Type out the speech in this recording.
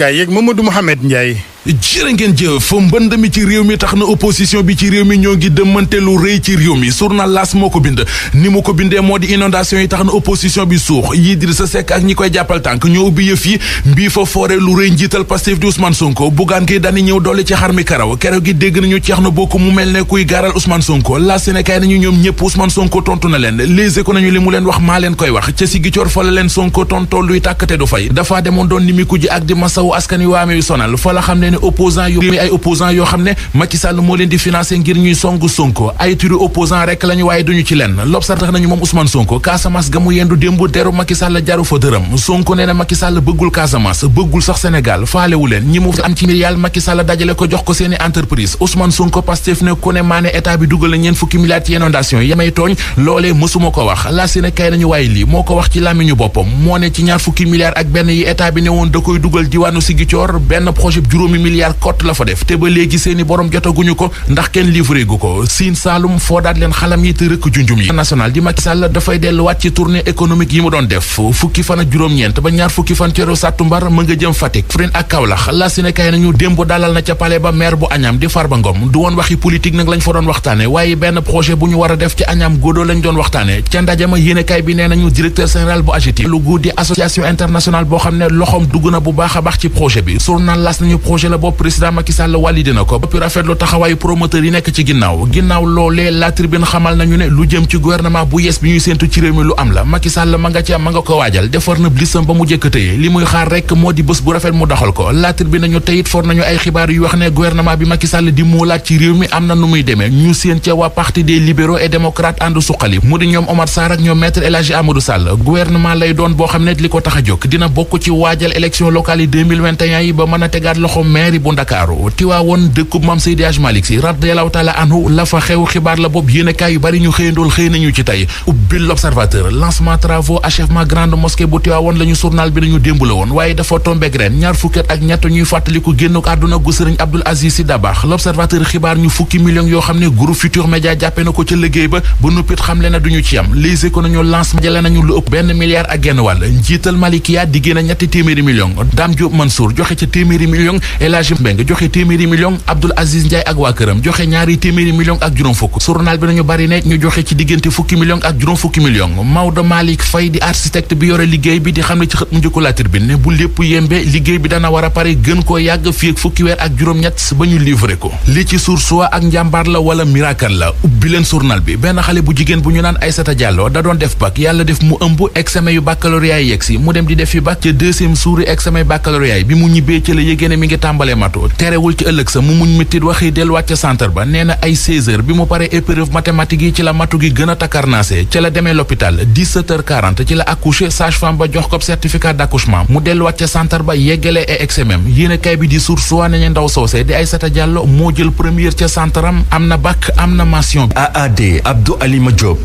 kaay yeeg Mamadou Mouhamed Ndiaye. jërë ngeen jëf mbënd mi ci réew mi tax na opposition bi ci réew mi ñoo ngi dëmmante lu rëy ci réew mi journal L'As moo ko bind ni mu ko bindee moo di inondation yi tax na opposition bi suux yi Idrissa Seck ak ñi koy jàppal tànk ñoo ubbi yëf yi mbii fa foore lu rëy njiital Pastef di Ousmane Sonko Bougane Gueye Dany ñëw doole ci xar mi karaw keroog gi dégg nañu ceex na bokk mu mel ne kuy gaaral Ousmane Sonko la Sénégal nañu ñoom ñëpp Ousmane Sonko tontu na leen Les Échos nañu li mu leen wax maa leen koy wax ca Ziguinchor fa la leen Sonko tontoo luy tàkkate du fay dafa demoon doon nimiku ji ak di masawu askan wi waame yu sonal fa la xam ne ne opposant yu ay opposant yoo xam ne Macky Sall moo leen di financé ngir ñuy songu Sonko ay turu opposant rek lañu waaye duñu ci lenn L'Observateur nañu moom Ousmane Sonko Casamance ga mu yendu démb deru Macky Sall jaru fa dërëm Sonko nee na Macky Sall bëggul Casamance bëggul sax Sénégal faalewu leen ñi mu am ci milliards Macky Sall dajale ko jox ko seeni entreprise Ousmane Sonko Pastef ne ku ne maa ne état bi dugal na ñeen fukki milliards ci inondation yi yamay tooñ loolee mësuma ko wax la Sénégal nañu waaye lii moo ko wax ci làmmiñu boppam moo ne ci ñaar fukki milliards ak benn yi état bi ne woon da koy dugal diwaanu Ziguinchor benn projet juróomi milliards cote la fa def te ba léegi seeni borom jotaguñu ko ndax kenn livré gu ko Sine Saalum foo daat leen xalam yi te rëkk junjum yi national di Macky Sall dafay delluwaat ci tournée économique yi mu doon def fukki fan ak juróom-ñeent ba ñaar fukki fan ci sàttumbar ma nga jëm Fatick Kaffrine ak Kaolack la Sénégal nañu démb dalal na ca palais ba maire bu Agnam di Farba Ngom du woon waxi politique nag lañ fa doon waxtaane waaye benn projet bu ñu war a def ci Agnam Godo lañ doon waxtaane ca ndajama yéenekaay bi nee nañu directeur général bu AGETIP lu gu di association internationale boo xam ne loxoom dugg na bu baax a baax ci projet bi journal L'As nañu projet la bopp président Macky Sall wàlli na ko ba rafetlu taxawaayu promoteur yi nekk ci ginnaaw loolee la tribune xamal nañu ne lu jëm ci gouvernement bu yees bi ñuy séentu ci réew mi lu am la Macky Sall ma nga ko waajal defar na blisam ba mu jëkk tëye li muy xaar rek moo di bés bu rafet mu doxal ko la tribune nañu teyit for nañu ay xibaar yu wax ne gouvernement bi Macky Sall di muulaat ci réew mi am na nu muy demee ñu séen ca waa parti des libéraux et démocrates ànd suqali mu di ñoom Omar Sarr ak ñoom maître El Hadji Amadou Sall gouvernement lay doon boo xam ne li ko tax a jóg dina bokk ci waajal élection locale yi 2021 yi ba mën a tegaat loxo maire bu Ndakaaru Tiwaawoon dëkkub Mame Seydi Hadji Malick Sy radiyallahu taala anhu la fa xew xibaar la bopp yéenekaay yu bari ñu xëyandool xëy nañu ci tey ubbil L'Observateur lancement travaux achèvement grande mosquée bu Tiwaawoon la ñu journal bi nañu démb la woon waaye dafa tombeeg ren ñaar fukket ak ñett ñuy fàttaliku génnuk àdduna gu Sëriñ Abdoul Aziz Sy Dabakh L'Observateur xibaar ñu fukki millions yoo xam ne groupe Futurs Médias jàppe na ko ca liggéey ba nuppit xam le na duñu ci am Les Échos nañu lancement jale nañu lu ëpp benn milliard ak genn wàll njiital Malikia di génn ñetti téeméeri millions Dame Diop Mansour joxe ca téeméeri millions El Hadji Mbengue joxe téeméeri millions Abdoul Aziz Ndiaye ak waa këram joxe ñaari téeméeri millions ak juróom fukk journal bi nañu bari ne ñu joxe ci diggante fukki millions ak juróom fukki millions Maodo Malick Faye di architecte bi yore liggéey bi di xam ne ci xët mu njëkk La Tribune ne bu lépp yembe liggéey bi dana war a pare gën koo yàgg fii ak fukki weer ak juróom-ñett ba ñu livré ko li ci Source A ak njàmbaar la wala miracle la ubbi leen journal bi benn xale bu jigéen bu ñu naan Aïssata Diallo da doon def bac yàlla def mu ëmb examen yu baccalauréat yi yegsi mu dem di def fi bac ca deuxième suuri examen baccalauréat yi bi mu ñibbee ci la yégée ne mi ngi tàmbalee matu terewul ci ëllëg sa mu muñ méttit waxi delluwaat ca centre ba nee na ay 16h bi mu paree épreuve mathématique yi ci la matu gi gën a takkarnaase ci la demee l'hôpital 17h40 ci la accouché sage-femme ba jox ko certificat d'accouchement mu delluwaat ca centre ba yeggalee ay examen yéen a kay bi di Source A nañu ndaw soosé di Aïssata Diallo moo jël première ca centre am na bac am na mention AAD Abdou Alima Diop